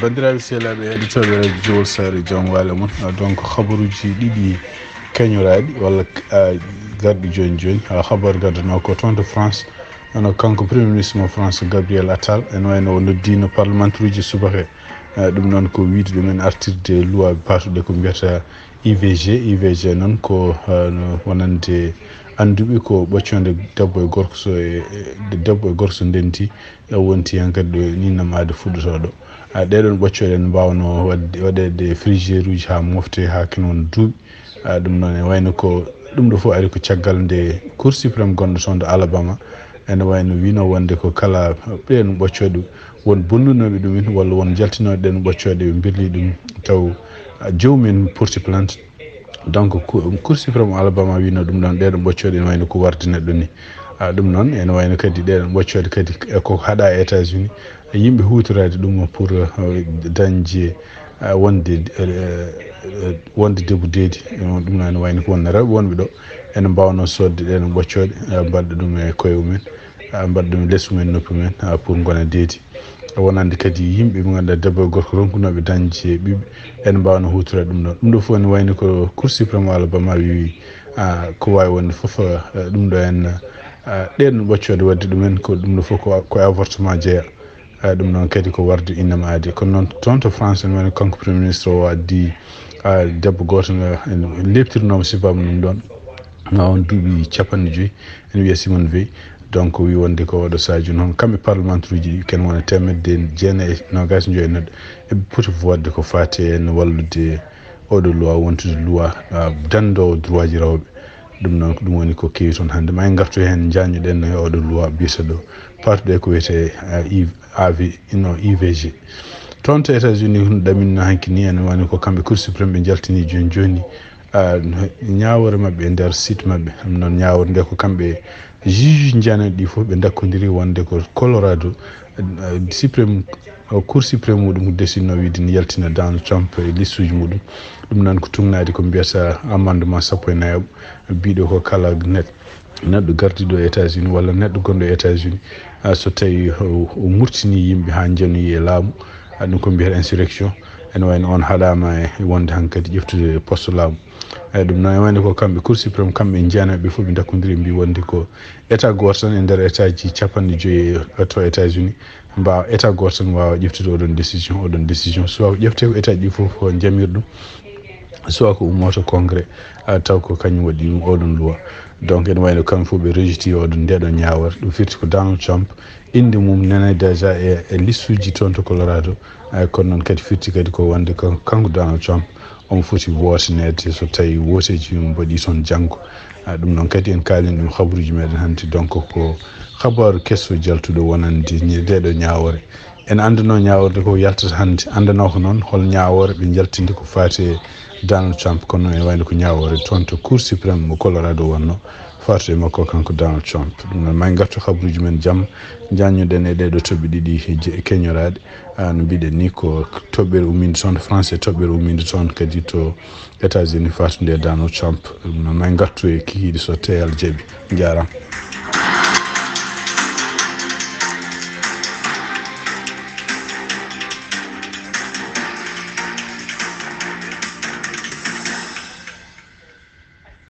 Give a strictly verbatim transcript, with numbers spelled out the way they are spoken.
Banndiraaɓe sehilaaɓe heɗotooɓe radio Jowol Saare, jam waale mon. Ah, donc, habaruuji ɗiɗi keñoraaɗi walla, ah, garɗi jooni jooni. Ah, habaru gaddanoo ko toon to France. Hono kanko Premier Ministre mo France, Gabriel Attal, ene wayno o noddiino parlementaire uji subaka. Ah, ɗum noon ko wiyde ɗumen artirde loi paatuɗe ko mbiyata I V G. I V G noon ko, ah, no wonande annduɓe ko ɓoccoonde debbo e gorko so e, e, debbo e gorko so ndenti, e wonti heen kadi ɗo ni nam aade fuɗɗotooɗo. Ah, ɗee ɗoon ɓoccooɗe ene mbaawno waɗde, waɗeede frigidaire uji haa mofte, haa kene wona duuɓi. Ah, ɗum noon ene wayno ko ɗum ɗo fof ari ko caggal nde Cour suprême gonɗo toon to Alabama ene wayno wiino wonde ko kala ɗeen ɓoccooɗe won bonnunooɓe ɗum en walla won jaltinooɓe ɗeen ɓoccooɗe ɓe mbirli ɗum taw, ah, joomum en porti plainte. Donc, Cou-, Cour suprême Alabama wiino ɗum ɗoon, ɗee ɗoon ɓoccooɗe ene wayno ko warde neɗɗo ni. Ah, ɗum noon ene wayno kadi ɗee ɗoon ɓoccooɗe kadi e ko haɗa e États-Unis, yimɓe huutoraade ɗum pour, ah, dañde, ah, wonde, eh, eh, wonde debu deedi. Eh, ɗum noon ene wayno ko wonno rewɓe wonɓe ɗo ene mbaawno soodde ɗee ɗoon ɓoccooɗe, ah, mbaɗa ɗum e koye mumen, ah, mbaɗa ɗum e les mumen, noppi mumen, ah, pour ngona deedi. Wonande kadi yimɓe ɓe ngannduɗaa debbo e gorko ronkunooɓe dañde ɓiɓɓe, ene mbaawno huutoraade ɗum ɗoon. Ɗum ɗo fof ene wayno ko Cour suprême Alabama wiwi, ah, ko waawi wonde fof, ah, ɗum ɗo en, ah, ɗeen ɓoccooɗe waɗde ɗum en ko ɗum ɗo fof ko, ko e avortement jeya. Ah, ɗum noon kadi ko warde innama aadi. Kono noon toon to France ene wayno kanko Premier Ministre o addi, ah, debbo gooto nga en leeptirnooma sifaama ɗum ɗoon. Ma on duuɓi capanɗe joyi, ene wiyee Simone Veil. Donc, o wi wonde ko oɗo saaju noon, kamɓe parlementaire uji ɗi, ken wona teemedde jeenayi e noogaas e joyi neɗɗo, eɓe poti vote ko faati en wallude oɗo loi, wontude loi, ah, danndoowo droit ji rewɓe. Ɗum noon, ko ɗum woni ko kewi toon hannde. Ma en ngartu heen, njaññuɗen e oɗo loi biyeteeɗo, paatuɗe ko wiyetee, ah, I-, A V, no, I V G. Toon to États-Unis, hono ɗaminno hanki ni, ene wayno ko kamɓe Cour suprême ɓe njaltini jooni jooni, ah, no, ñaawoore maɓɓe e nder site maɓɓe. Ɗum noon, ñaawoore nde ko kamɓe juge njanaaɗi ɗi fof ɓe ndakkondiri wonde ko Colorado, ah, suprême, ah, Cour suprême muɗum ko desinno wiide ne yaltina Donald Trump e listuuji muɗum. Ɗum noon ko tugnaade ko mbiyata amendement sappo e nayaɓo, biiɗo ko kala neɗɗo neɗɗo gardiiɗo e États-Unis walla neɗɗo gonɗo e États-Unis, ah, so tawii o, o murtinii yimɓe haa njanoyi e laamu, ah, ɗum ko mbiyata insurrection, ene wayno on haɗaama e wonde hankadi ƴeftude poste laamu. Eyi, ɗum noon ene wayno ko kamɓe Cour suprême, kamɓe njeyanooɓe fof ɓe ndakkondiri, ɓe mbii wonde ko état gooto tan e nder état ji capanɗe joyi e to États-Unis, mbaawa, état gooto tan waawa ƴeftude oɗon décision, oɗon décision. Soit ko ƴeftee ko état ji fof ko njamirɗum, soit ko ummoto congrès, ah, taw ko kañum waɗi ɗum oɗon loi. Donc, ene wayno kamɓe fof ɓe rejeté oɗon, ndeɗo ñaawore. Ɗum firti ko Donald Trump, innde mum nene déjà e, e listuuji toon to Colorado. Ay, kono noon kadi firti kadi ko wonde kan-, kanko Donald Trump, omo foti wootineede so tawii wooteeji mum mbaɗii toon janngo. Ah, ɗum noon kadi en kaalii ɗum habaruuji meɗen hannde. Donc, ko habaru keso jaltuɗo wonande ñe-, ndeɗo ñaawore. En annduno ñaawoore ko yaltata hannde. Anndanoo ko noon hol ñaawoore ɓe njaltinde ko faati e Donald Trump, kono ene wayno ko ñaawoore toon to Cour suprême mo Colorado wonno, faatude e makko kanko Donald Trump. Ɗum noon, ma en ngartu habaruuji men jam, njaññuɗen e ɗee ɗoo toɓɓe ɗiɗi he je-, keñoraaɗe. Ah, no mbiɗen ni, ko toɓɓere ummiinde toon to France e toɓɓere ummiinde toon kadi to États-Unis, faatude e Donald Trump. Ɗum noon, ma en ngartu e kikiiɗe so T L jaɓi. Njaaraama.